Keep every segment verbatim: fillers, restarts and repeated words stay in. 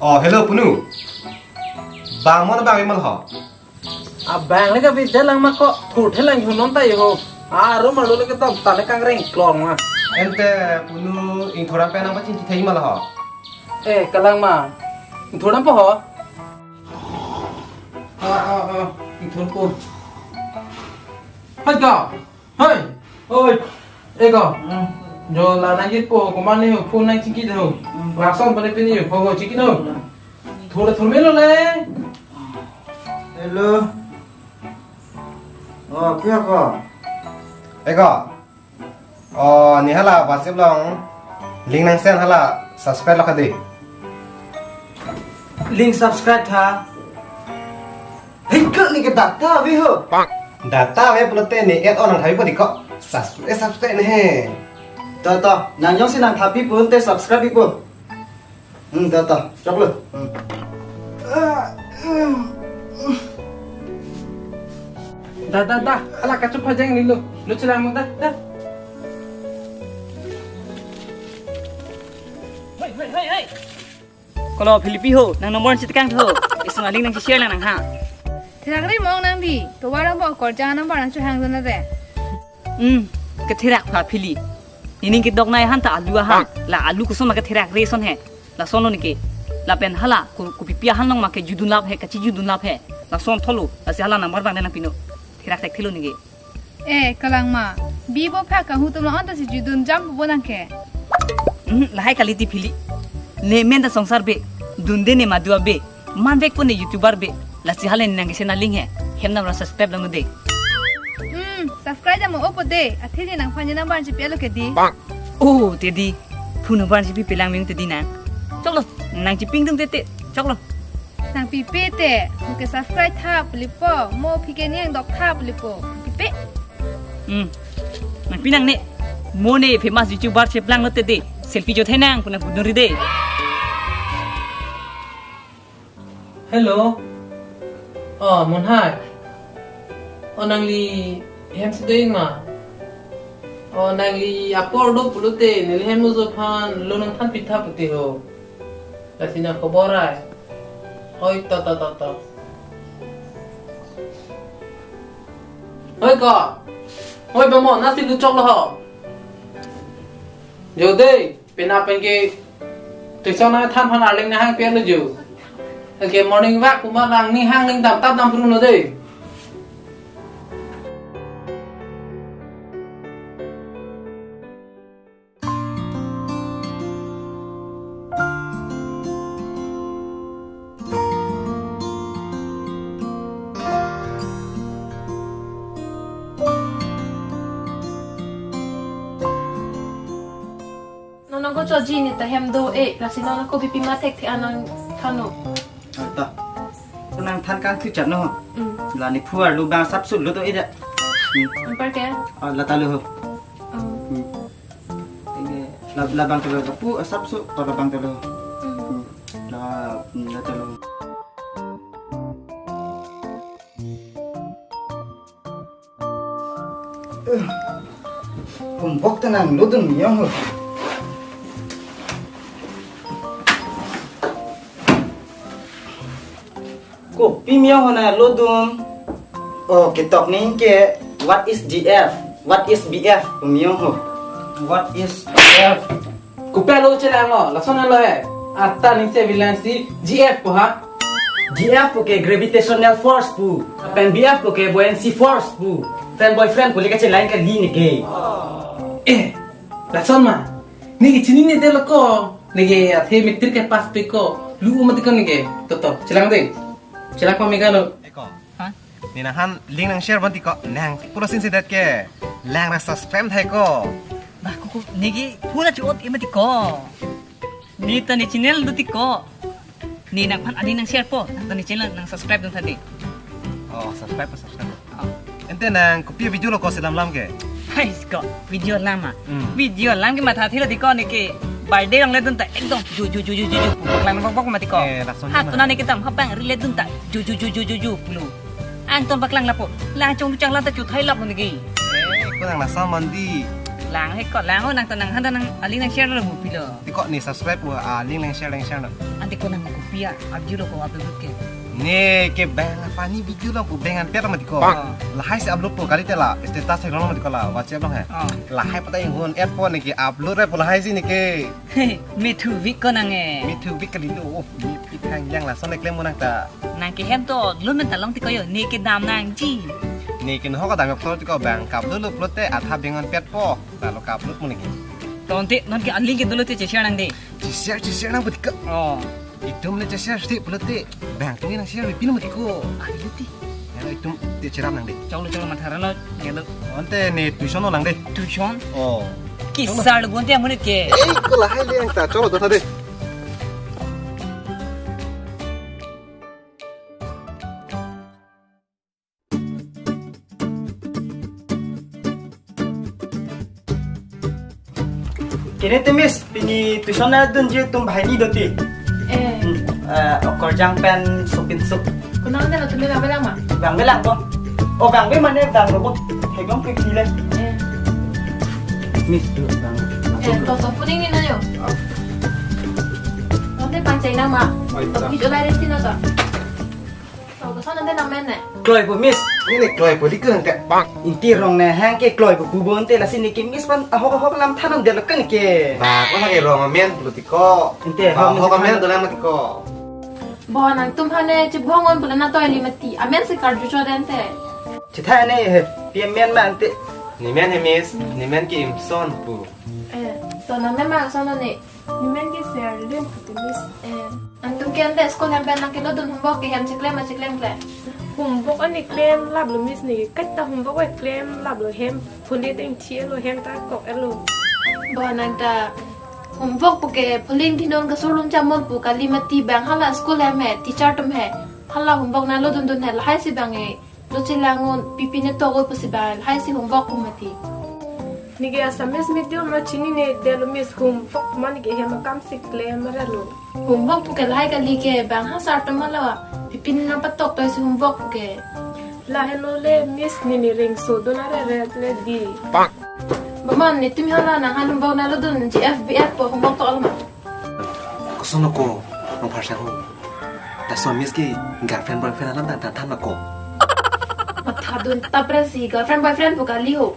Oh, hello, Punu. Bang mo na bang imal ho? Abang le kabi jalang ma ko thur thelang hunon ta yo. Aro malu le ketok tane kangreng klong ma. Ente Punu ingthur-an pen nangpachingki thai imal ho? Eh, kalang ma. Ingthur-an po ho? Ah, ah, ah. Ingthurpo. Hai ka. Hai. Oi. Eko. Hmm. Jo la nangkitpo, komat ne ho, phone nangchingki ho. Hmm. Lason pone pini ho, ho, ho, chingki ho. Hmm. Thur, thur melo le. Hello. Oh, kya ko? Eko. Oh, ne hala WhatsApp along link nang send, hala subscribe lo kadi. Link subscribe tha. Hei, kok ne ke data ave ho. Data ave pulote ne add on nangthapi po di ko. Subscribe, eh, subscribe ne he. To, to, nang jongsi nangthapi pute subscribe pi po. Hmm, to, to, choklo. Hmm. Da, da, da, hala kachup pajang ni lo. Lo chelang mo da, da. Hei, hei, hei, hei. Kolo Philipi ho, nang number si tekang tho. Isung aling nang share lang nang ha. Therak ri mong nang di. To warang bo korjang number nang chuhang zona de. Hmm, ketherak pha Phili. Nining kedok nai han ta alu ahan. La alu koson ma ketherak ri son he. Lason lo neke. Lapen hala ko, kopipi ahan long ma kejudun lap he, kachijudun lap he. Lason tholo, lasi hala number bang de nangpino. Therak thekthelo neke. Eh, kalang ma. Bi bo pha kahu tum lo anta si judun jam bo nang ke. Hmm, lahai kali ti Phili. Ne men ta songsar be. Dunde ne madua be. Man vekpo ne YouTuber be. Lasi hala ne nang kesen aling he. Hem namra subscribe lang de. Hmm, subscribe jam mo opo de. Athe ne nangphan ne number chipi lo ke di. Oh, te di. Phone number chipi pelang ming te di nang. Choklo, nang chiping tum te te. Choklo. Nang pipe te, mo ke subscribe tha pulipo, mo phi ke niang dok tha pulipo. Pipe. Hmm. Nangpi nangne. Mo ne famous YouTuber cheplang lo te de. Selfie jo thai nang pu nang pudun ri de. Hello. Oh, Monhai. Oh, nangli hem si doing ma? Oh, nangli apor do pulote, neli hem ujo aphan lo nangthan pitha pute ho. Lasi nang khobor ai. Oi, to, to, to, to. Oi, ko. Oi, bamo, nasi luchok lo ho. Jo de, pena pen ke tuition nangthan aphan arleng nanghang pian lo jo. Ke morning walk kuma nang ning hang ning dam tap dam pru lo de. Non nangkochotji ne ta hem do-e, lasi non nangkopi pima thekthe an nangthannon. Ata. Ko nangthan kangthu chat no. Mm. La ne phu arlo bang sapsu lo do-e da. Hmm. Anpar ke? Ah, la ta lo ho. Oh. Hmm. Ini la, labang ta lo, pu sapsu, pa labang ta lo. Mm. Hmm. La, hmm, la ta lo. Kumbok ta nang lodun miyong ho. Kopi miyong ho na lodun. Oh, ketok ning ke, what is G F? What is B F? Miyong ho. What is F? Kopi alo chelang lo, lason lo he. Ata ning se bilang si G F pu ha. G F pu ke gravitational force pu. Pen B F pu ke buoyancy force pu. Pen boyfriend pu le kachelang kali neke. Eh, lason ma. Neke chinine de lo ko. Neke athe matric ke pass pe ko. Lu mati ko neke. To to, chelang de. Chelang pa mega lo. Eko. Ha? Ne nangphan link nang share bon ti ko, nang pulo sin si det ke. Lang nang subscribe thai ko. Bah, ko, ko, neke pura chuot ima ti ko. Ne ta ne channel do ti ko. Ne nangphan aning nang share po, nang ta ne channel nang subscribe dun tadi. Oh, subscribe, subscribe. Oh. Ente nang kopi video lo ko selam lam ke? Hai, ko video lam ah. Hmm. Video lam ke matha thilo ti ko neke birthday along le dun ta ekdom ju ju ju ju ju ju. Lang bok bok mati ko. Eh, lason ha, ma. Tuna neke tam hapang ri le dun ta ju ju ju ju ju ju pulo. Angton paklang lapo. Lang chong chang lang ta chu thai lap neke. Eh, ko nang nasa mandi. Lang he ko lang o, nang to nang handa nang aling nang share lo bu pilo. Tiko ne subscribe wa aling nang share nang share na. Ante ko nang kopi a abju lo ko upload ke. Ne ke bang funny video lo ko bang an pet ma tiko. Bang. Lahai si upload po kali te la status he long ma tiko la WhatsApp long he. Oh. Lahai pata inghun app po ne ke upload re po lahai si ne ke. Mithu vik ko nang e. Mithu vik kali lo. Oh, mi pi thang yang lason ne klem mo nang ta. Nang ke hem to lun men ta long tiko yo, ne ke dam nangji. Ne ke no ka dam yok to tiko bang kap lo lo upload te atha bang an pet po. Lalu ka-upload mo niki. Tonte non ke aling ke dolo te che-share nang de. Che-share, che-share nang betika. Oh. Itum le che-share sih pulote. Bang tungin nang share pin mo tiko. Ayo ti. Ya itum te cheram nang de. Cholo cholo matharan lo. Ngelo. Ante ne tuition lo nang de. Tuition? Oh. Kisar lo bonte amonit ke. Eh, ko lahai le yang ta. Cholo dotha de. Kene te miss, pini tuition na dunji atum banghini do ti. Eh. Hmm, eh, okorjang pen sopinso. Konat ante latum bang belang ma? Bang belang ko. Oh, bang be mane bang robot. Heglong pe kile. Eh. Miss tu bang. Eh, to to kuning ni na yo. Ah. Ante pang China ma. Oh, iya. To ki jolai resti na to. Kloi pu miss. Neli kloi pu di kung ke. Bang. Inti rong ne hang ke kloi pu pu bonte lasi neke miss pen ahok ahok lam than-un det lo kang ke. Ba, ko lagi rong amen pulo tiko. Inti ba, ahok ahok amen dolang ma tiko. Bo nangtum hane chebong-un pulo na toili mati. Amen si karju cho dente. Chetha ne he, pi amen ma ante. Ne men he miss, ne men ke Imson pu. Eh, to na men ma son ne. Ne men ke Serlin puti miss. Eh, nangtum ke ante school hem pen nang kelodun homework ke hem cheklem ma cheklem kle? Homework ani klem lap lo miss ne. Kaita homework we klem lap lo hem. Phule ding thi lo hem ta kok-et lo. Bo nang ta homework pu ke phule ding thi non kasurlum chamon pu kali mati bang hala school hem he, teacher atum he. Hala homework nang lodun dun he lahai si bang e. Lo chelang-un pipi ne togoi pusi ba lahai si homework pu mati. Neke Assamese medium ma chinine det lo miss homework ma neke hem akam si klem ma ra lo. Homework pu ke lahai kali ke bang ha sir atum ma lawa. Pipi ne nang patok toi si homework pu ke. Lahelo le miss neli ring so do na re re le di. Bang. Ba man netum hala nang han homework nang lodun G F B F pu homework to alma. Koson lo ko, nong pharsang ho. Laso miss ke girlfriend boyfriend alam tang tang than ma ko. Mathadun tapre si girlfriend boyfriend pu kali ho.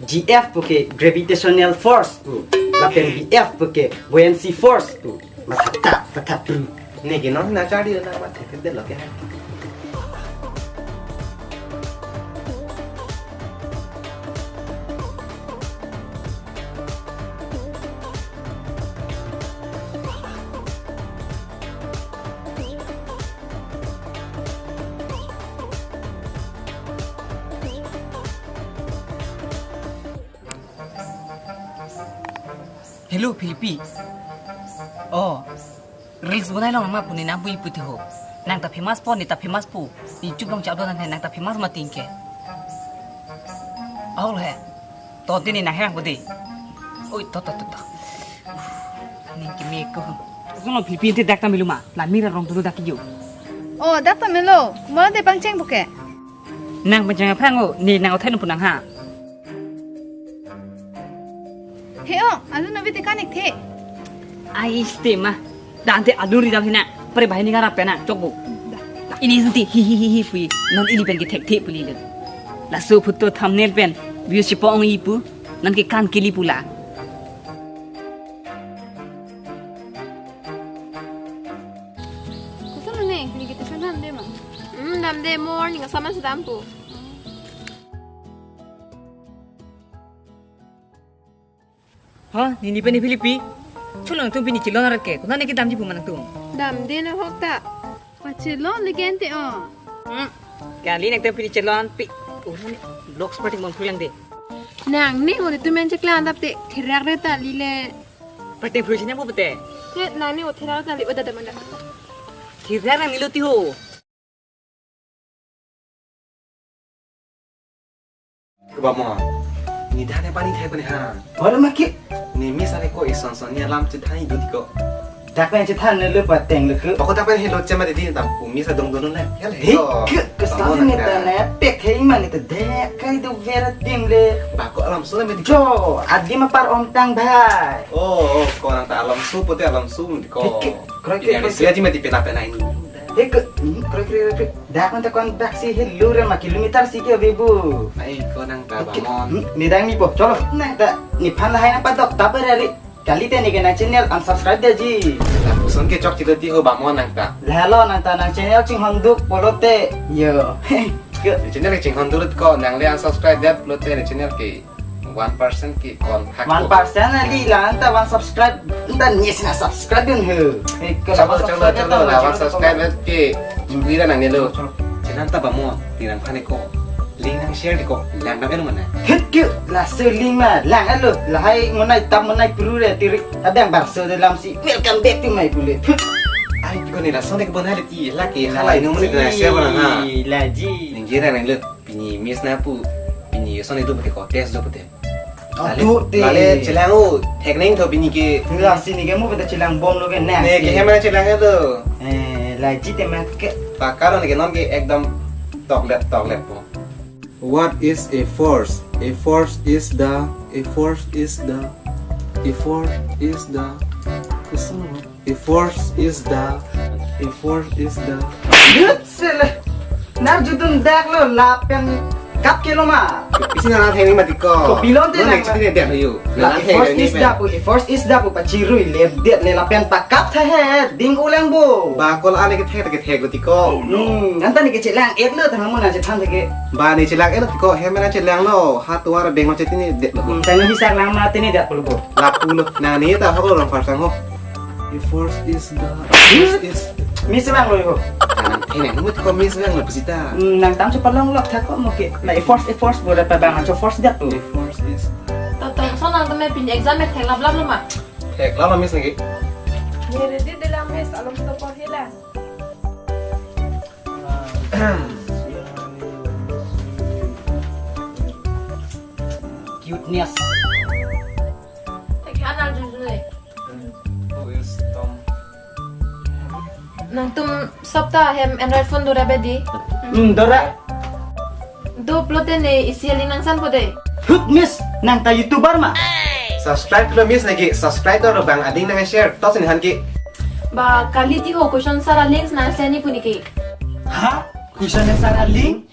G F pu ke gravitational force pu. Lapen B F pu ke buoyancy force pu. Mathata, mathapru. Neke non na chari na mathe phit det lo ke. Hello, Philippi. Oh, reels bonai long ma pu ne nang pu ipu ti ho. Nang ta famous po, ne ta famous po. YouTube long chak do nang, nang ta famous ma ting ke. Oh, lo he. To te ne nang herang ko de. Oi, to, to, to, to. Ning kimi ko. Kono Philippi te dak ta melu ma. La mira rong dulu dak yo. Oh, dak ta melu. Mo de pangcheng buke. Nang pangcheng aphrang o, ne nang othai nang pu nang ha. He o, alu nabi te kanik the. Ai ste ma. Dante alu ri dam hina. Pare bahini ngarap pena, chokbo. Ini sunti hi hi hi hi pui. Non ili pen ke thekthe puli le. Laso photo thumbnail pen views si pong ipu. Non ke kan kili pula. Koson ne, neke tuition dam de ma? Hmm, dam de morning sama si dam pu. Ha, nini peni Philippi. Chulong tum pini chilon arat ke. Kuna neke damji pu ma nangtum? Dam de na hok ta. Pachilon le gente o. Hmm. Kali nangtum pini chilon pi. Urun blocks party mon pulang de. Nang ne ngori tu men cheklan dap te thirak re ta li le. Party phu sini apa pete? He, nang ne o thirak ta li o dada manda. Thirak nang nilo ti ho. Kebamo. Ni dhane pani thai pani ha. Baru maki. Ni miss are ko ison son ni alam chethan do tiko. Dak pen chethan ne lu pateng le ke. Bako dak pen helo chema didi tam pu miss adong dono na. Hel Hei, helo. Ke, ke Bamo selalu nang neta ta. Na pek hei ma neta dek kai do vera tim le. Bako alam so na me di. Jo, adim apar omtang bhai. Oh, oh, ko nang ta alam so pute alam so me di ko. Hei, ke, kroikre, Iya, kroikre. Sila ji me di pena pena ini. Hei, ke, hmm, kroikre, kroikre. Dak nang ta kon bak si helo re ma kilometer si ke bebu. Ai, ko nang ta Hei, ke, Bamon. Hmm, ni dang ni po, cholo. Nang ta, nephan lahai nang padok, tabar ari. Kalite neke nang channel unsubscribe detji. Lapuson ke chok chilo ti ho Bamon nang ta. Lahelo nang ta nang channel chinghon duk pulote. Yo. Ke. Ne channel ke chinghon duk ko nang le unsubscribe det pulote ne channel ke one percent ke kon hak. One percent ali la nang ta one subscribe. Nang ta nis na subscribe dun ho. Eh, ke Chalo, one chalo, subscribe chalo, ta la one ho, subscribe chalo. Det ke. Chukli ra nang ne lo. Chalo. Channel ta Bamon, tirang phane ko. Link nang share di ko, lang dam elo mana? Hit ke, laso link ma, lang elo, lahai monai tam monai puru re, tirik, abang barso de lam si, welcome back to my bullet. Hit. Ai, ko ni lason de ke bona de ti, lake, halai no monai na share bona ha. Laji. Ninggira nang lo, pini miss na pu, pini son itu pute ko, test do pute. Oh, Lale, tu te. Lale chelang o, thek neng tho pini ke. Nang si ni ke mo pute chelang bom lo ke nang Ne si. Ke hema chelang elo. Eh, laji te ma ke. Pakar ne ke non ke ekdam toklet toklet po. What is a force? A force is the, a force is the, a force is the, a force is the, a force is the. Lut sele. Nar jutun dak lo lapen kap ke lo ma. Isi na theng ni mati ko. Ko pilon te Lo nang. Next ni dia yo. La Na a theng force ni is pe. The pu, a force is the pu pachirui le det le lapen pakap tha he ding ulang bo. Ba ko la ne ke thek ke thek lo ti ko. Hmm, nang ta ni ke chelang et lo tha mo na chethan ke. Ba ni chelang et lo ti ko, hema na chelang lo. Ha tuar beng ma chetini det lo. Hmm, tani hisar lang ma tini det lo bo. Lapu lo. Na ni ta ho lo rong phar sang ho. A force is the, a force is Miss bang lo ho. Nang theng ni mut ko miss bang lo pusita. Hmm, nang tam chepalong lok tha ko mo ke. La a force, a force bo da pa bang cho force det lo. A force is Tata, so nang tame pin exam e thek lap lap lo ma. Thek lap lo miss nang ke. Ni ready de la miss, alom to por hila. Cuteness. Thek anak jujule. Who is Tom? Nangtum sop ta hem Android phone dora bedi. Hmm, dora. Do pulote ne isi link nang san po de. Hut miss, nang ta YouTuber ma. Subscribe lo miss nang ke, subscribe do bang ading nang share. Tos ni han ke. Ba kali ti ho question sara links nang send ni pu ni ke. Ha? Question sara link?